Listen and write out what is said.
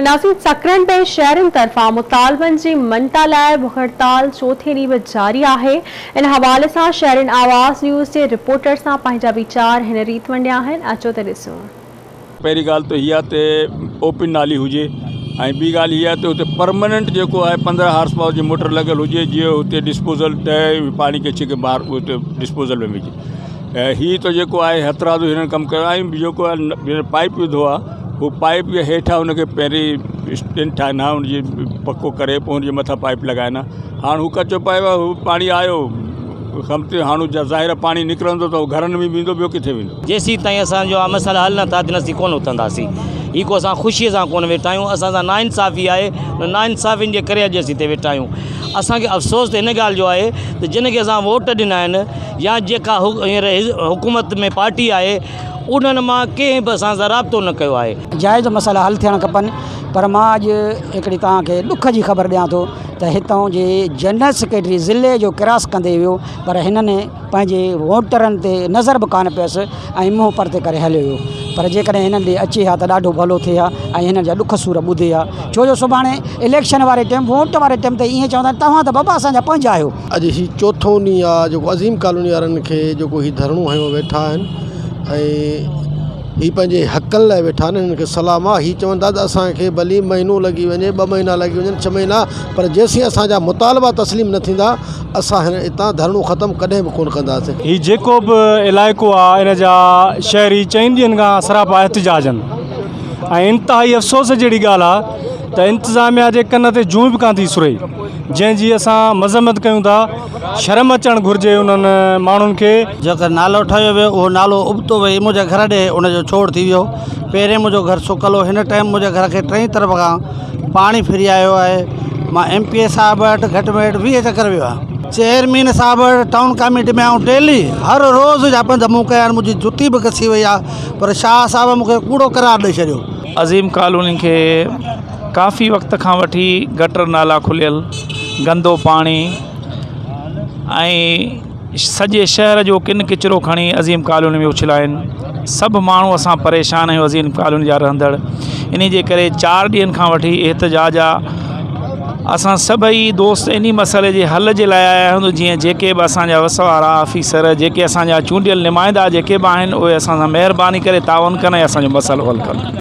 ناظرين سڪرنڊ ۾ شهرين طرفان مطالبن جي مڃتا لاء بک هڙتال چوٿين ڏينهن به جاري آهي ان حوالي سان شهرين آواز نيوز جي رپورٽر سان پنهنجا ويچار هن ريت ونڊيا آهن اچو ته ڏسون. پهرين ڳالهه ته هي آهي ته اوپن نالي هجي ۽ ٻي ڳالهه هي آهي ته اتي پرماننٽ جيڪو آهي 15 هارس پاور جي موٽر لڳل هجي جيئن اتي ڊسپوزل ٺهي پاڻي کي ڇڪي ٻاهر اتي ڊسپوزل ۾ وجهي ۽ هي ته جيڪو آهي هٿرادو هنن ڪم ڪيو آهي ۽ جيڪو آهي پائپ وڌو آهي هو پائپ جي هيٺان هن کي پهرين اسٽينڊ ٺاهين ها ان جي پڪو ڪري پوءِ هن جي مٿان پائپ لڳائين ها هاڻي هو ڪچو پائپ آهي هو پاڻي آيو خمتي هاڻي ظاهر آهي پاڻي نڪرندو ته گهرن ۾ ويندو ٻيو ڪٿي ويندو. جيسين تائين اسان جو مسئلا حل نه ٿا ٿين اسين ڪونه اٿنداسين. هي ڪو اسان خوشيء سان ڪونه ويٺا آهيون اسان سان ناانصافي آهي ان ناانصافين جي ڪري اڄ اسين هتي ويٺا آهيون. اسان کي افسوس ته هن ڳالهه جو آهي ته جن کي اسان ووٽ ڏنا آهن يا جيڪا هينئر حڪومت ۾ پارٽي آهي انهن مان ڪنهن به اسان سان رابطو نه ڪيو آهي. جائز مسئلا حل ٿيڻ کپن پر مان اڄ هڪڙي توهان کي ڏک جي خبر ڏيان ٿو ته هتان جي جنرل سيڪريٽري ضلعي جو ڪراس ڪندي ويو پر هنن پنهنجي ووٽرن تي نظر به ڪانه پيس ۽ منهن پرتي ڪري هليو ويو پر جيڪڏهن هنن ڏي اچي ها ته ڏاڍو ڀلو ٿئي ها ۽ هنن جا ڏک سور ٻڌي ها ڇو جو سڀاڻي اليڪشن واري ٽيم ووٽ واري ٽيم تي ائين چوندا آهن توهان ته بابا اسان جا پنهنجا آهيو. اڄ هي چوٿون ڏينهن آ جيڪو عظيم ڪالوني وارن کي جيڪو هي ڌرڻو هنيو ويٺا آهن ۽ هي پنهنجي حقن لاء ويٺا آهن هنن کي سلام آ هي چون ٿا ته اسان کي ڀلي مهينو لڳي وڃي ٻه مهينا لڳي وڃن ڇهه مهينا پر جيسين اسان جا مطالبا تسليم نه ٿيندا اسان هن اتان ڌرڻو ختم ڪڏهن به ڪونه ڪنداسين. هي جيڪو به علائقو آ ان جا شهري چئن ڏينهن کان سراپا احتجاج آهن ۽ انتهائي افسوس جهڙي ڳالهه آ ته انتظاميا جي ڪن تي جونء به ڪانه ٿي سري. جنهن جي اسان مذمت ڪيون ٿا، شرم اچڻ گهرجي انهن ماڻهن کي. جيڪو نالو ٺاهيو ويو اهو نالو ابتو وهي منهنجي گهر ڏي ان جو ڇوڙ ٿي ويو. پهرين منهنجو گهر سڪل هو هن ٽائيم منهنجي گهر کي ٽئي طرف کان پاڻي ڦري آيو آهي. مان ايم پي اي صاحب وٽ گهٽ ۾ گهٽ 20 چڪر ويو آهيان. چيئرمين صاحب وٽ ٽائون ڪاميٽي ۾ آئون ڊيلي هر روز جا پنڌ مون ڪيا آهن منهنجي جتي به گسي وئي آهي پر شاهه صاحب مون کي ڪوڙو قرار ڏئي ڇڏيو. عظيم ڪالوني کي ڪافي وقت کان وٺي گٽر نالا کليل، گندو پاڻي ۽ سڄي شهر جو ڪن ڪچرو کڻي عظيم ڪالوني ۾ اڇلائين سڀ ماڻهو اسان پريشان آهيون عظيم ڪالوني جا رهندڙ انهي جي ڪري چار ڏينهن کان وٺي احتجاج آ اسان سڀئي دوست انهي مسئلي جي حل جي لاء آيا آهيون جيئن جيڪي به اسان جا وس وارا آفيسر جيڪي اسان جا چونڊيل نمائندا جيڪي به آهن اهي اسان سان مهرباني ڪري تعاون ڪن ۽ اسان جو مسئلو حل ڪن.